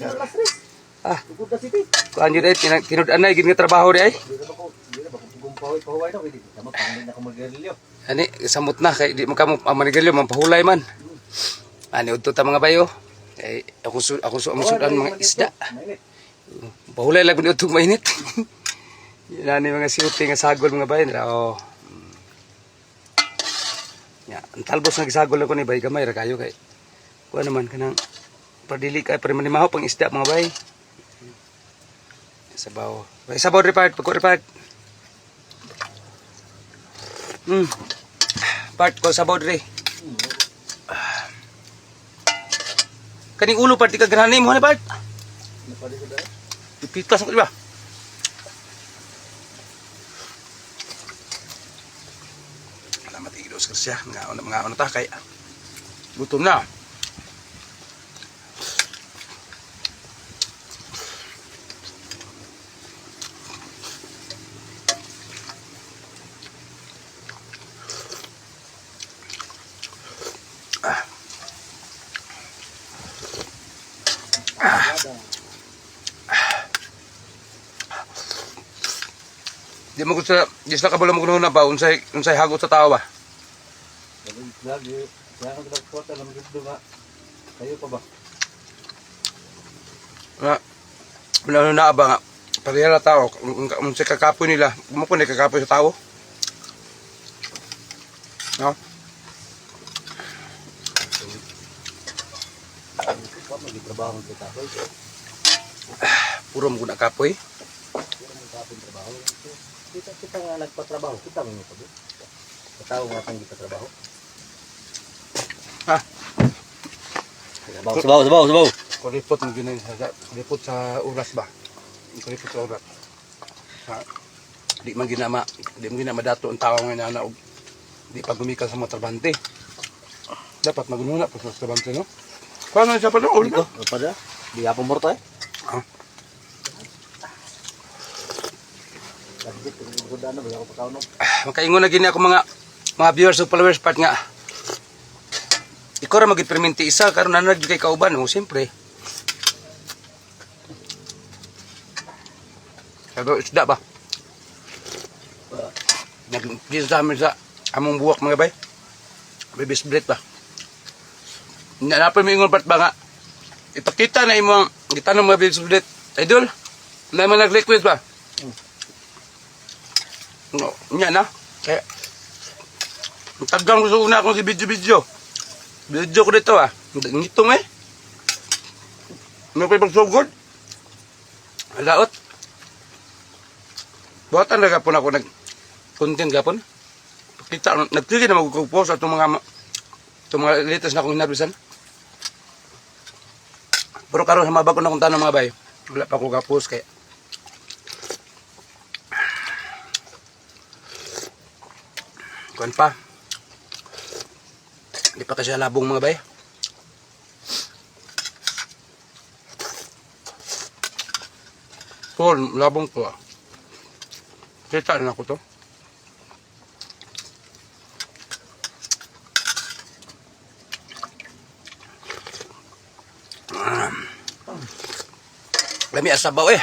Alas 3. Ah. Tugod na city. Kuan yun ay, tinud-anay, gid nga trabaho di ay. Di na ba ko gumpaw pahuway na pwede. Tama pangit na ko magrilyo. Ani, samot na, kay di mo kamo, ang manigalyo, mampahulay man. Ani, udto ta mga bayo. Kay, ako su, among sudan mga isda. Mainit. Pahulay lang ni utong mainit. Yan ani mga siuti nga sagol mga bayo. Nila, oh. Ya, ang talbos nga gisagol ako ni bay gamay ra kayo kay. Kuha naman kanang padili kay para manimaho pang isda mga bay. Sabaw. Bay sabaw ri part, pagko ri part. Part ko sabaw diri. Kaning ulo part di ka ganahan mo ni part. Napali ko dahil. Ipitas mo di ba? Salamat Igdos Garcia. Mga ano ta kay gutom na. Di mo gusto, di sila kabalo mo kuno na ba unsay unsay hagot sa tao ba? Lagi, kaya ka nagpota lang dito nga. Kayo pa ba? Nga wala na ba nga pareha ra tao unsay kakapoy nila, mo po ni kakapoy sa tao. No? Pa magitrabaho sa kapoy. Puro mo kuna kapoy. Puro mo kapoy trabaho. Kita kita nga nagpatrabaho, kita mo pa ba? Katao nga kang gipatrabaho. Ha? Sabaw, sabaw, sabaw, sabaw. Kulipot ang ginawa sa kulipot sa uras ba? Kulipot sa uras. Sa, di man ginama dato ang tao nga na og di pa gumikan sa mga trabante. Dapat magununa pa sa trabante, no? Paano siya pa doon? Dito, pa da. Di ako morto eh. Ah. Makaingon na gini ako mga mga viewers ug followers part nga. Ikaw ra magid perminti isa karon na gyud kay kauban oh, siyempre. Pero isda ba? Nag dito sa amin sa among buwak mga bay. Baby split ba? Napay mo ingon part ba nga? Ipakita na imo ang gitanong mga baby split. Idol, na man nag-request ba? No, nya na. Kaya, ang tagang ko sa una akong si video-video. Video ko dito ah. Ngitong eh. Ano kayo pagsugod? Laot. Buhatan na gapon ako nag-content gapon. Pakita, nagtigil na mag-post atong mga latest na akong hinabisan. Pero karon sa mga bago na akong tanong mga bay, wala pa ako ga-post kaya kuan pa. Di pa kasi labong mga bay. Paul, labong ko ah. Kita na ako to. Lami asabaw eh.